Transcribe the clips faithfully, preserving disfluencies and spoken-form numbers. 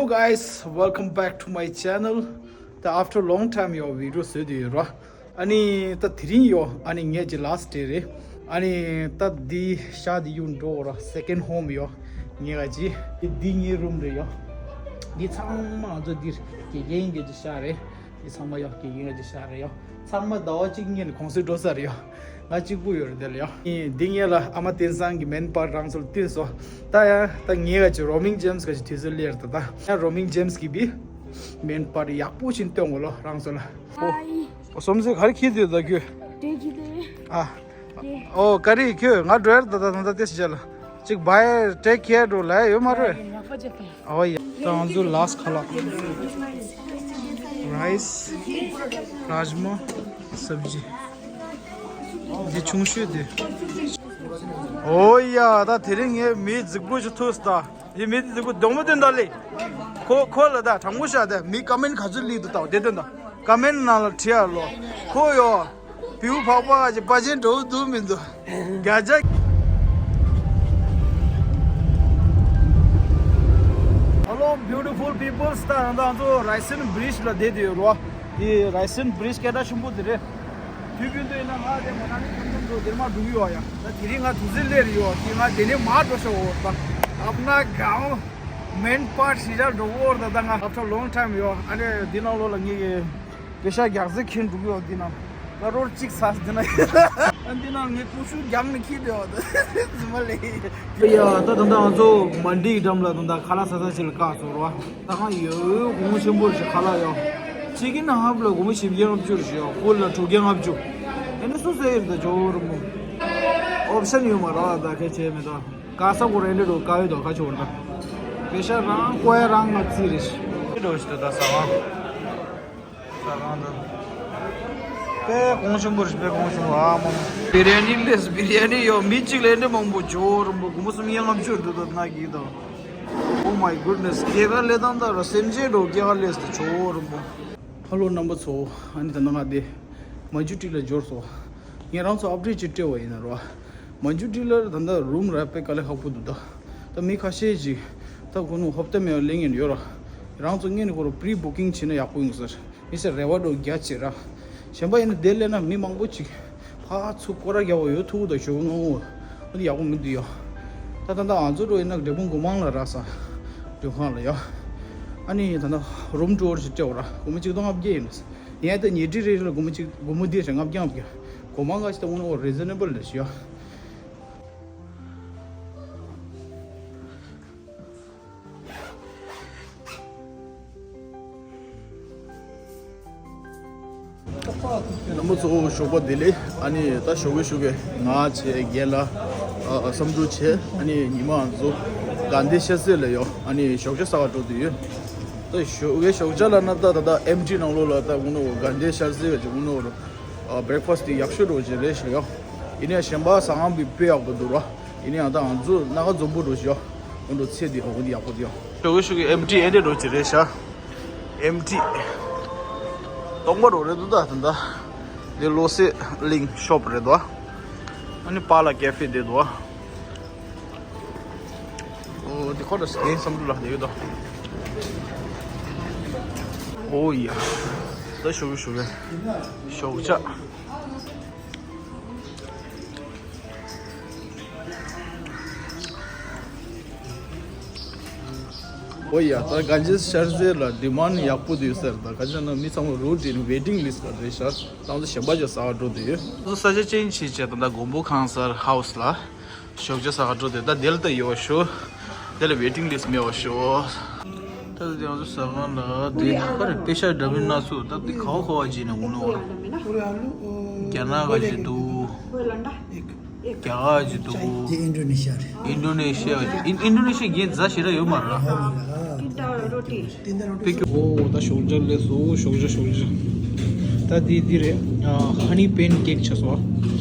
Hello guys, welcome back to my channel. ད་after long time ཡོ་བི་ཌི་ཡོ་བཟོས་དུ་ཡོད་རོ། ཨ་ནི་ད་དེ་རིང་ཡོ་ཨ་ནི་ངས་ཀྱི་last day རེད། ཨ་ནི་ད་འདི་ཤག་འདི་ཡུལ་འགྲོ་རོ། second home ཡོ་ངས་ག་ཅི། འདི་ངའི་རུམ་རེད་ཡོ། འདི་ཚང་མ་ང་ཚོ་འདིར་དགེ་རྒན་གྱི་ཅི་ཤག་རེད། འདི་ཚང་མ་ཡོ་དགེ་རྒན་གྱི་ཅི་ཤག་རེད་ཡོ། ཚང་མ་ཟླ་བ་གཅིག་གཉིས་ནས་གུང་སེང་འགྲོ་ས་རེད་ཡོ། ང་གཅིག་པུ་ཡོད་རེད་དེ་ལ་ཡོ། འདི་ངས་ལ་ཨ་མ་བསྟན་བཟང་གི་main part རང་ཚོ་ལ་བསྟན་སོ། ད་ཡ་ད་ངས་ག་ཅི་roaming gems ག་ཅི་དུས་ཚོད་སླེབས་རེད། ད་ད་ཡ་roaming gems གི་བི་main part ཡག་པོ་ཞིག་སྟོན་གོ་ལོ་རང་ཚོ་ལ། ཧའི། ཨོ་སོམ་སེ་ག་རེ་ཁྱེར་དུས་ད་ཁྱོད། དེ་ཁྱེར་དེ། ཨ། དེ། ཨོ་ག་རེ་ཁྱོད་ང་འགྲོ་ཡར་ད་ད་ད་ད་དེ་ཞིག་བྱ་ལ། ཅིག་བའི་take care འགྲོ་ལ་ཡོད་མ་རེད། ཡག་པོ་བྱེད་པ། ཨོ་ཡ། ད་ང་ཚོ་last ཁ་ལག rice རཱཇ་མ་སབ་ཇི། འདི་ཆུང་ཤོས་དེ། ཨོ་ཡ་ད་དེ་རིང་ངས་མི་རྫིག་པོ་ཞིག་ཐུག་སྟ། ཡི་མི་རྫིག་པོ་གདོང་མོ་དེ་འདྲ་ལེ། ཁོ་ཁོ་ལ་ད་དྲང་པོ་བཤད་དེ་མི་comment ག་ཚོད་ལི་འདུག་ད་དེ་དོན་དང་comment ནང་ལ་བྲིས་ཨ་ལོ། ཁོ་ཡོ། བེའུ་ཕག་པ་ག་ཅིག་པ་ཅན་འགྲོ་འདུག་མི་འདུག་བརྒྱ་ཆ། Hello beautiful people. ད་ང་ཚོ་རའི་སན་བྷི་རི་ཇི་ལ་བསྡད་དེ་ཡོད་རོ། དེ་རའི་སན་བྷི་རི་ཇི་སྐད་གྲགས་ཆེན་པོ་དེ་རེད། དུས་རྒྱུན་དུ་ཡིན་ན་ང་དེ་མ་ན་ནི་ཁམས་ཁམས་འགྲོ་དེར་མ་འགྲོ་གི་ཡོད་ཡ། ད་དེ་རིང་ང་དུས་ཚོད་སླེབས་རེད་ཡོད་དེ་ང་དེ་ནས་མར་འགྲོ་ཤོག་འོ་ད། ཨབ་ན་གའོ་main part ཞི་ཅར་འགྲོ་གི་འོ་ད། ད་ང་after long time ཡོད་ཨ་ནི་འདི་ནང་ལོགས་ལ་ངས་པེ་ཤ་རྒྱག་རྩེ་ཁྱེར་འགྲོ་གི་ཡོད་འདི་ནང་། ད་རོར་གཅིག་ཚ་འདི་ན། ཨ་འདི་ནང་ངས་ཀུ་ཤུ་རྒྱག་ནས་ཁྱེར་དེ་འོ་ད། རྫུན་མ་ལས། ཡ་ད་ད་ད་ང་ཚོ་མན་ཌི་འགྲམ་ལ་ད་ད་ཁ་ལག་ས་ས་ཞིག་ལ་བཀག་སོང་རོ། ད་ང་ཡོད་སྒོར་མོ་ཆེན་པོ་ཞིག་ཁ་ལག་ཡོད། ཅི་གི་ན་ཧབ་ལ་སྒོར་མོ་བཞི་བརྒྱ་ལྔ་བཅུ་ཞིག་ཡོད། ཧྥུལ་ལ་དྲུག་བརྒྱ་ལྔ་བཅུ། ཨེ་ནི་སུ་ཟེར་ཡོད་ད་ཇོ་རུ་མོ། ཨོབ་ཤན་ཡོད་མ་ར་ད་ཁ་ཆེ་མེད་ད། ག་ས་གོ་རེ་འདྲེ་འགྲོ་དཀའ་བའི་དོ་ཁ་ཆེ་བོ་འདྲ། པེ་ཤ་རང་ཀོ་ཡ་རང་ང་རྩིས་རེད་ཤི། འདྲེ་འགྲོ་ཞིག་ད་ད་ས་བ། ས་གང་དུ། དཔེ་གོང་ཆེན་པོ་རེད་པས་གོང་ཆེན་པོ་ཨ་མ། བི་རི་ཡ་ནི་ལས་བི་རི་ཡ་ནི་ཡོད་མི་གཅིག་ལས་འདྲེ་མང་པོ་ཇོ་རུ་མོ་སྒོར་མོ་སུམ་བརྒྱ་ལྔ་བཅུ་འདུག་ད་ན་གི་དང་། Oh my goodness སྐྱེ་ག་ལས་དང་ད་ར་སེམས་ཅན་འགྲོ་སྐྱེ་ག་ལས་ད་ཇོ་རུ་མོ། ཧ་ལོ་རྣམ་པ་ཚོ། ཨ་ནི་ད་ནང་ང་དེ་མ་ཇུ་ཏི་ལ་འབྱོར་སོང་། ངས་རང་ཚོ་ཨབ་ཌེ་ཊི་ཅིག་སྤྲད་པ་ཡིན་ན་རོ། མ་ཇུ་ཏི་ལ་ད་ལྟ་རུམ་རག་པའི་དཀའ་ལས་ཁག་པོ་འདུག་ད། ད་མི་ཁ་ཤས་ཅིག་ད་ཁོ་ནུ་ཧོབ་ཏེ་མེད་པ་གླེང་ཡིན་ཡོད་ར། རང་ཚོ་སྔོན་ནས་ཁོ་ར་པི་རི་བུ་ཀིང་བྱས་ན་ཡག་པོ་ཡོང་ས་རེད། མི་ཚེ་རེ་བ་འགྲོ་རྒྱ་ཆེ་ར། གཞན་པ་ཡིན་ན་དེ་སླེབས་ན་མི་མང་པོ་ཅིག་ཕར་ཚུར་སྐོར་ར་རྒྱག་པ་ཡོད་ཐུག་ད་ཞོགས་ངོ་ངོ་འོ་དེ་ཡག་པོ་མི་འདུག་ཡ། ད་ད་ད་ང་ཚོ་འགྲོ་ཡིན་ན་འབྲས་སྤུངས་སྒོ་མང་ལ་རག་ས་མགྲོན་ཁང་ལ་ཡ། ཨ་ནི་ད་ད་རུམ་ཊུར་ཞིག་སྤྲད་པ་ར་སྒོར་མོ་གཅིག་སྟོང་ལྔ་བརྒྱ་ཡིན། ཡིན་ད་ཉལ་ཁྲི་རེ་རེ་ལ་སྒོར་མོ་གཅིག་སྒོར་མོ་འདི་རེ་ལྔ་བརྒྱ་ལྔ་བརྒྱ། སྒོ་མང་ག་ཞིག་ད་འོ་ན་འོ་རི་ཛི་ནེ་བལ་རེད་ཤི་ཡ། རྣམ་པ་ཚོ་ཞོགས་པ་བདེ་ལེགས། ཨ་ནི་ད་ཞོགས་ཀས་ཞོགས་ཀས་ང་བྱས་རྒན་ལགས་ཨ་བསམ་གྲུབ་བྱས། ཨ་ནི་ཉི་མ་ང་ཚོ་དགའ་ལྡན་ཤར་རྩེ་ལ་ཡོད། ཨ་ནི་ཞོགས་ཇ་ཟ་ག་འགྲོ་དུས་ཡོད། ད་ཞོགས་ཀས་ཞོགས་ཇ་ལ་ན་ད་ད་ད་ཨེམ་ཊི་ནང་ལོགས་ལ་ད་འུ་ནོ་དགའ་ལྡན་ཤར་རྩེ་བ་ཅིག་འུ་ནོ་བྷི་རེག་ཕ་སི་ཊི་དེ་ཡག་ཤོས་འགྲོ་ཅིག་རེད་ཤག་ཡ། ཡིན་ནའི་གཞན་པ་ཟ་ཁང་བི་དཔེ་ཡག་པོ་འདུག་ར། ཡིན་ནའི་ཡང་ད་ང་ཚོ་སྣ་ཁ་འཛོམས་པོ་འགྲོ་ཤག་ཡ། འོ་འགྲོ་ཚེ་འདི་འོ་འདི་ཡག་པོ་འདི་ཡ། ཞོགས་ཀས་ཞོགས་ཀས་ཨེམ་ཊི་ཨེ་འདྲས་འགྲོ་ཅིག་རེད་ཤག་ཨེམ་ཊི། སྟོང་པ་འགྲོ་རེད་འདུག་ད་ད་ད། འདི་བློ་གསལ་གླིང་ཤོབ་རེད་འདུག་ཨ་ནི་པཱ་ལགས་ཀེ་ཧྥེ་བསྡད་འདུག་ཨོ་འདི་ཁོ་ད་སི་ཀེན་བསམ་འགྲུབ་ལགས་བསྡད་ཡོད་དོ། ཨོ་ཡ། ད་ཞོགས་ཀས་ཞོགས་ཀས་ཞོགས་ཇ། ཨོ་ཡ། ད་དགའ་ལྡན་ཤར་རྩེ་ལ་ཌི་མཱན་ཡག་པོ་འདུག་ཟེར། ད་ག་ཅི་ན་མི་ཚང་མ་རུ་ཊིན་ཝེ་ཊིང་ལིསི་ལ་རེད་ཤག་ད་ང་ཚོ་གཞན་པ་ཅིག་ཟ་བ་འགྲོ་འདོད་ཡོད། ང་ཚོ་ས་ཆ་ཅེན་ཇི་བྱས་བྱས་ད་ད་མགོན་པོ་ཁང་གསར་ཧའུ་སི་ལ་ཞོགས་ཇ་ཟ་བ་འགྲོ་འདོད། ད་དེ་ལ་ད་ཡོད་ཤོག་དེ་ལ་ཝེ་ཊིང་ལིསི་མེད་པ་ཤོག་ད་ལྟ་དེ་ང་ཚོ་ཟ་ཁང་ལ་དེ་ག་རེ་པེ་ཤ་འདྲ་མིན་སྣ་ཚོགས། ད་དེ་ག་བ་ག་བ་བྱས་ནས་འོང་ནོ། རྒྱ་ནག་ག་ཞིག་འདུག་རྒྱ་གར་གྱི་འདུག་དེ་ཨིན་ཌོ་ནེ་ཤི་ཡ་རེད། ཨིན་ཌོ་ནེ་ཤི་ཡ་གྱི་ཨིན་ཨིན་ཌོ་ནེ་ཤི་ཡ་གྱི་རྫ་ཞེ་དྲག་ཡོད་མ་རེད། ཨོ་མ་ལ། པེ་ཀྱོ། ཨོ་ད་ཞོགས་ཇ་སླེབས་སོང་། ཞོགས་ཇ་ཞོགས་ཇ། ད་འདི་འདི་རེད། ཨ་honey pancake བྱས་སོང་།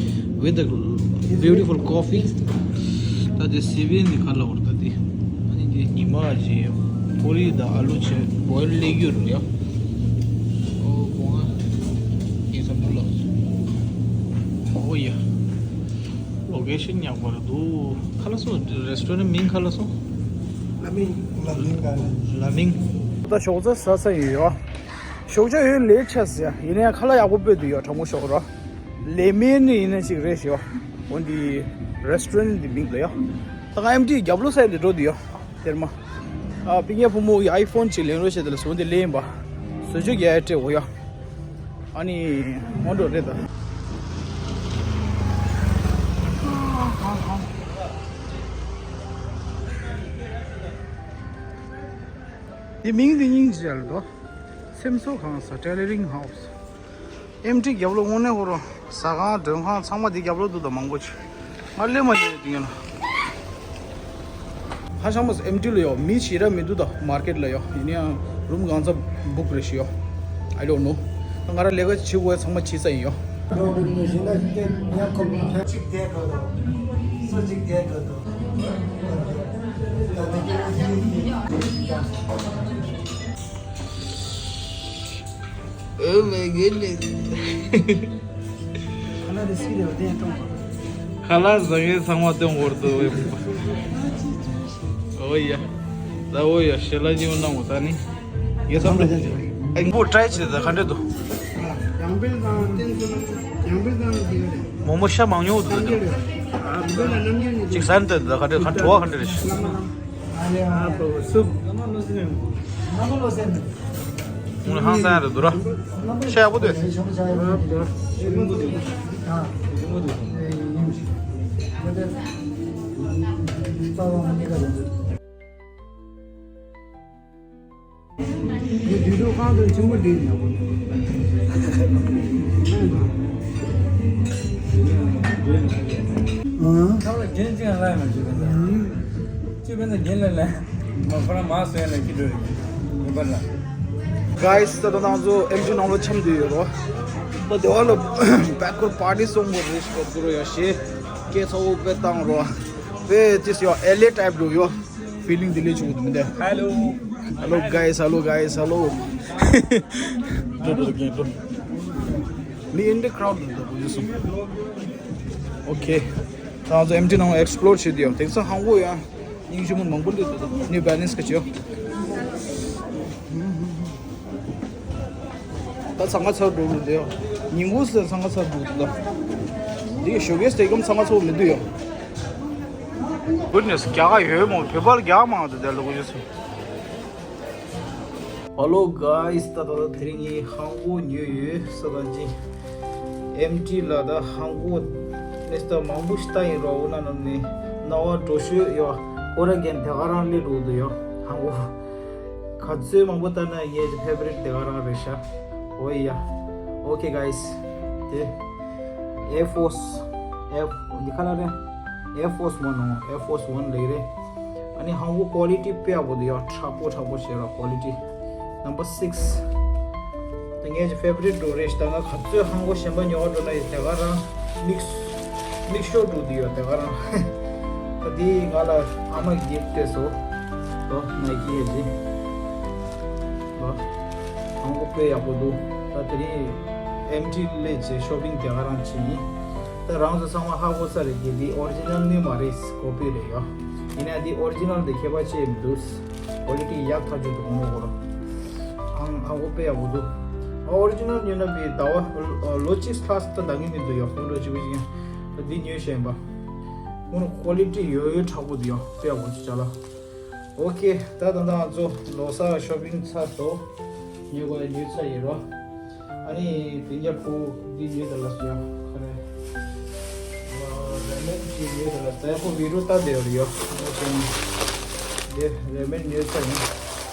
With a beautiful coffee. ད་འདི་སི་བིན་འདི་ག་ལ་བར་ད་འདི། ཨ་ནི་འདི་ཉི་མ་ཅིག་ཕོ་རི་དང་ཨ་ལུ་བྱས་བོའིལ་སླེབས་ཡོད་རེད་ཡ། ཨོ་གོང་ཨ་ངས་བསམ་ཚུལ་ལ། ཨོ་ཡ། ལོ་ཀེ་ཤན་ཡག་པོ་རེད་འདུག་ག་ལ་སོང་། རེ་སི་ཊོ་རན་མིང་ག་ལ་སོང་། ལ་མིང་ ལ་མིང་ག་ནས། ལ་མིང་། ད་ཞོགས་ཇ་ཟ་ས་ཡིན་ཡོ། ཞོགས་ཇ་ཡོད་ལས་ཆ་ཟེར་ཡིན་ན་ཡང་ཁ་ལག་ཡག་པོ་སྤོས་འདུག་ཡོ། དྲང་མོ་ཞོག་རོ། ལས་མེད་ནི་ཡིན་ན་ཅིག་རེད་ཞོ། འོན་ཏེ་རེ་སི་ཊོ་རན་ཊི་འདི་མིང་ལ་ཡོ། ད་ང་ཨེམ་ཊི་རྒྱབ་ལོགས་ས་ཡ་འདི་འགྲོ་འདུག་ཡོ། དེར་མ། ཨ་པི་ཉེ་ཕོ་མོ་ཡི་ཨའི་ཕོན་ཅིག་ལེན་རོགས་བྱས་དེ་ལ་བཟོ་འདི་ལེན་པ། བཟོ་བཅོས་རྒྱག་ཡ་སྤྲད་འོ་ཡོ། ཨ་ནི་ཨོན་འགྲོ་རེད་ད། དེ་མིང་དེ་སྙིང་རྗེ་ལ་དོ། སེམས་གསོ་ཁང་ས་ཊེ་ལེ་རིང་ཧའོ་སི། ཨེམ་ཊི་རྒྱབ་ལོགས་དངོས་གནས་ཁོ་རོ། ཟ་ཁང་མགྲོན་ཁང་ཚང་མ་དེ་རྒྱབ་ལོགས་འདུག་ད་མང་པོ་ཅིག་ང་སླེབས་མ་ཤེས་དེ་ཡིན་ན། ཧ་ཤང་མོ་ཨེམ་ཊི་ལ་ཡོ། མི་ཞེ་དྲག་མི་འདུག་ད་མར་ཀེཊ་ལ་ཡོ། ཡིན་ཡང་རུམ་གང་ཚ་བུག་རེ་ཞིག་ཡོ། I don't know། ང་རང་ལས་ཀ་བྱེད་དགོས་ཚང་མ་བྱེད་ས་ཡིན་ཡོ། གཅིག་དེ་ག་དོ། སུ་གཅིག་དེ་ག་དོ། Oh my goodness. ཁ་ལག་དེ་སི་རེ་བ་དེ་གཏོང་བ། ཁ་ལག་ཟ་མཁན་ཚང་མ་སྟོན་དགོས་འདུག་ཨོ་ཡ། ད་ཨོ་ཡ་ཞེ་ལ་ཉིན་གནང་བ་ད་ནི། ཡེ་སམ་རེ། ཨེ་འགོ་ཏྲའི་བྱེད་ད་ག་འདྲ་འདུག་ཡང་པེ་དང་ཏན་ཚོ་ཡང་པེ་དང་དེ་ག་རེད། མོ་མོ་ཤ་མང་ཉུང་འདུག་ད་ནི། ཅིག་ཟན་དེ་ད་ག་འདྲ་ག་བྲོ་བ་ག་འདྲ་རེད། ཨ་པོ་སུབ། ངོ་ཧང་སང་རེད་འདུག་ར། ཤ་ཡག་པོ་འདུག་ཨང་། ཁ་ལ་རྒྱན་ཅིག་ལ་ཡང་མ་བྱེད་པ་ད། ཅི་བས་ན་རྒྱན་ལ་ལ་མ་ཕར་མ་སོན་ལ་ཀི་འགྲོ་རེད། མི་པར་ལ། Guys། ད་ལྟ་ང་ཚོ་ཨེམ་ཊི་ནང་ལ་འཁྱམས་བསྡད་ཡོད་རོ། ད་དེ་བ་ལ་བེག་ཁོར་པར་ཊི་སོང་དགོས་རེད་ཞེས་པ་འདུག་རོ་ཡ་ཞེས་སྐད་ཚ་བོ་དཔེ་བཏང་རོ། དཔེ་ཅིས་ཡོ་ཨེལ་ཨེ་ཊའིབ་འགྲོ་ཡོ། ཕི་ལིང་དེ་ལས་བྱུང་འདུག་མི་འདུག Hello. Hello guys, hello guys, hello. འགྲོ་འགྲོ་འགྲོ་འགྲོ། མི་in the crowd འདུག་འདུག་འདུག་སོང་། ཨོ་ཁེ། ད་ང་ཚོ་ཨེམ་ཊི་ནང་ལ་ཨེག་སི་པི་ལོར་བྱེད་དུ་ཡོད། དེང་སང་ཧང་གོ་ཡ། སྙིང་རྗེ་མོ་མང་པོ་འདུག་འདུག་འདུག་ནིའུ་བེ་ལན་སི་ག་ཅིག་ཡོད། ད་འཚང་ཁ་ཚར་འགྲོ་གི་འདུག་ཉིན་གུང་ཟེར་འཚང་ཁ་ཚར་འགྲོ་གི་འདུག་འདི་ཞོ་གས་དེ་གམ་འཚང་ཁ་ཚོ་མི་འདུག་ཡོ། Goodness། རྒྱ་གར་ཡོད་མོ། བོད་པར་རྒྱ་མང་འདུག་དེ་ལ་གོ་ཞུ་སོང་། Hello guys། ད་ད་ད་དེ་རིང་ངས་ཧང་གོ་ཉོས་ཡོད་ས་དང་ཅི། ཨེམ་ཊི་ལ་ད་ཧང་གོ་ནས་ད་མང་པོ་ཞིག་ལྟ་ཡིན་རོགས་འོ་ན་ནམ་ནས་རྣ་བ་འགྲོ་ཤོས་ཡོད། ཨོ་ར་གན་དེ་ག་རང་སླེབས་འགྲོ་གི་འདུག་ཡོ་ཧང་གོ། ག་ཚོད་མང་པོ་ལྟ་ན་ངའི་ཕེ་བ་རིཊ་དེ་ག་རང་རེད་ཤག་ཨོ་ཡ། Okay guys། དེ་ཨེར་ཕོར་སི། ཨེར་འདི་ག་ལ་རེད། ཨེར་ཕོར་སི་ཝན་ནོ། ཨེར་ཕོར་སི་ཝན་ལེགས་རེད། ཨ་ནི་ཧང་གོ་ཀོ་ལི་ཊི་དཔེ་ཡག་པོ་འདུག་ཡ། དྲག་པོ་དྲག་པོ་བྱས་ར་ཀོ་ལི་ཊི། Number six། དེ་ངའི་ཕེ་བ་རིཊ་འགྲོ་རེད་ཤག་ད་ང་ག་ཚོད་ཧང་གོ་གཞན་པ་ཉོ་བ་འགྲོ་ན་ཡི་དེ་ག་རང་མིག་མིག་ཤོར་འགྲོ་འདུག་ཡ་དེ་ག་རང་། ད་དེ་ང་ལ་ཨ་མ་གིས་གིཕ་ཊི་སྤྲད་སོང་། ལོ་ནའི་ཀི་ཡ་ཇི། ལོ། ཧང་གོ་དཔེ་ཡག་པོ་འདུག་ད་དེ་རིང་ཨེམ་ཊི་སླེབས་བྱས་ཤོ་པིང་དེ་ག་རང་བྱས་ཡིན། ད་རང་ཚོ་ཚང་མ་ཧ་གོ་ས་རེད་གི་འདི་ཨོ་རི་ཇི་ནལ་ནི་མ་རེད། ཀོ་པི་རེད་ཡ། ཡིན་ན་འདི་ཨོ་རི་ཇི་ནལ་དེ་ཁྱད་པར་ཅི་ཡང་མི་འདུག་ཀོ་ལི་ཊི་ཡག་ཐག་ཆོད་འདུག་ངོ་གོ་ར། ཧང་ཧང་གོ་དཔེ་ཡག་པོ་འདུག་ཨོ་རི་ཇི་ནལ་ཉོས་ན་པའི་ཟླ་བ་ལོ་གཅིག་ལྷག་ཙམ་ད་འདང་གི་མི་འདུག་ཡ། ཁོང་ཁྲོ་ཆེ་བོ་ཅིག་ཡིན། ད་འདི་ཉོས་ཤེས་ཡིན་པ། ཁོང་ཀོ་ལི་ཊི་ཡོད་ཡོད་དྲག་པོ་འདུག་ཡ། དཔེ་ཡག་པོ་ཅིག་ཅ་ལག་ཨོ་ཁེ། ད་ད་ད་ང་ཚོ་ལོ་གསར་ཤོ་པིང་ཚར་སོང་། ཉོ་དགོས་ཉོས་ཚར་ཡིན་རོ། ཨ་ནི་དེ་རྒྱབ་ཁུ་འདི་ཉོས་ད་ལ་སོ་ཡ། ཁ་རེ། རེ་མན་གྱི་ཉོས་ད་ལ་སོ་ཡ། ཁོ་བི་རུ་ད་དེ་ཡོད་རེད་ཡོ། ཨོ་ཁེ། དེ་རེ་མན་ཉོས་ཚར་ཡིན།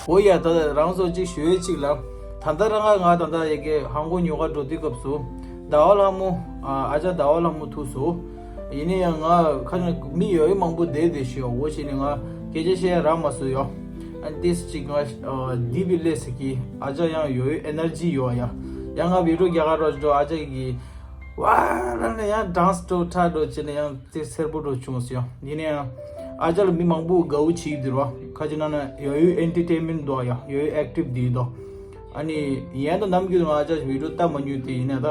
ཨོ་ཡ། ད་རང་ཚོ་གཅིག་ཞུ་ཡས་གཅིག་ལ། ད་ལྟ་རང་ང་ང་ད་ལྟ་ཡ་གི་ཧང་གོ་ཉོ་ག་འགྲོ་དུས་སྐབས་སུ། ཟླ་བ་ལྷ་མོ། ཨ་ཅག་ཟླ་བ་ལྷ་མོ་ཐུག་སོང་། ཡིན་ན་ཡང་ང་ཁ་ནས་མི་ཡོད་མང་པོ་བསྡད་བསྡད་ཤི་ཡོ། འོ་བྱས་ནས་ང་སྐད་ཆ་བཤད་ཡ་རག་མ་སོང་ཡོ། ཨ་ཏིས་ཅིག་ང་འདི་བི་ལེ་ཟེར་གི་ཨ་ཅག་ཡང་ཡོད་ཨེ་ནར་ཇི་ཡོད་ཡ། ཡང་ང་བི་ཌི་ཡོ་རྒྱག་ག་རོགས་འགྲོ་ཨ་ཅག་གི་ཝ་ལ་ནས་ཡང་ཌན་སི་འགྲོ་ཁྲ་འགྲོ་བྱས་ནས་ཡང་དེ་སེར་པོ་འགྲོ་བྱུང་སོང་ཡོ། ཡིན་ན་ཡང་ཨ་ཅག་ལ་མི་མང་པོ་དགའ་བོ་བྱེད་ཀྱི་འདུག་རོ། ཁ་ཅིག་ན་ན་ཡོད་ཡོད་ཨེན་ཊར་ཊེན་མེན་ཊི་འདུག་ཡ། ཡོད་ཡོད་ཨེག་ཊིབ་བསྡད་འདུག་ཨ་ནི་ཡན་དང་ནམ་རྒྱུན་ང་ཨ་ཅག་བི་ཌི་ཡོ་ལྟ་མ་མྱོང་དེ། ཡིན་ན་ད་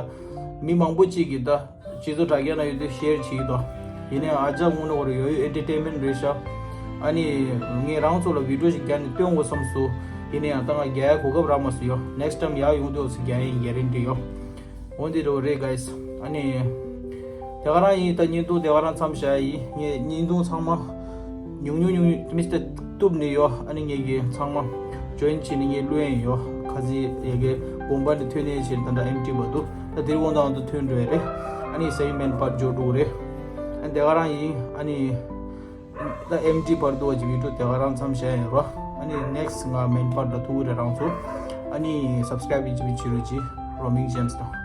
མི་མང་པོ་གཅིག་གིས་ད་སྤྱི་ཚོགས་དྲ་རྒྱ་ན་ཡོད་དུས་ཤེར་བྱེད་ཀྱི་འདུག་ཡིན་ནའང་ཨ་ཅག་དངོས་གནས་ཁོ་རང་ཡོད་ཡོད་ཨེན་ཊར་ཊེན་མེན་ཊི་རེད་ཤག་ཨ་ནི་ངས་རང་ཚོ་ལ་བི་ཌི་ཡོ་ཞིག་རྒྱག་ནས་སྟོན་དགོས་བསམ་སོང་། ཡིན་ན་ཡང་ད་ང་རྒྱག་ཡ་གོ་སྐབས་རག་མ་སོང་ཡོ། ནེགསི་ཊའིམ་ཡར་ཡོང་དུས་སུ་རྒྱག་ཡིན་གྷེ་རན་ཊི་ཡོ། འོ་འདི་འདྲ་བོ་རེད་གྷའི་སི། ཨ་ནི་དེ་ག་རང་ཡིན། ད་བརྙན་ཐུང་དེ་ག་རང་མཚམས་བཞག་ཡིན། ངས་བརྙན་ཐུང་ཚང་མ་ཉུང་ཉུང་ཉུང་ཉུང་མི་སྟེ་གཏུབ་ནས་ཡོ། ཨ་ནི་ངས་ཀྱི་ཚང་མ་ཇོ་ཡིན་བྱས་ནས་ངས་བླུག་ཡིན་ཡོ། ཁ་ཟི་ཡ་གི་དགོན་པ་ནས་ཐོན་ནས་བྱས་ད་ལྟ་ཨེམ་ཊི་བར་དུ། ད་དེ་རིང་དགོང་དག་ཏུ་ཐོན་འགྲོ་ཡ་རེད། ཨ་ནི་སེ་ཡི་མེན་པར་ཇོ་འགྲོ་གི་རེད། ཨ་ནི་དེ་ག་རང་ཡིན། ཨ་ནི་ད་ཨེམ་ཊི་བར་དུ་བ་ཅིག་བི་ཌི་ཡོ་དེ་ག་རང་མཚམས་བཞག་ཡིན་རོ། ཨ་ནི་ནེགསི་ཊི་ང་མེན་པར་ད་ཐུག་གི་རེད། རང་ཚོ་ཨ་ནི་སབ་སི་ཀ་རའིབ་བྱེད་ཅི་བྱེད་རོགས་གྱིས། རོ་མིང་ཇེམ་སི་དང་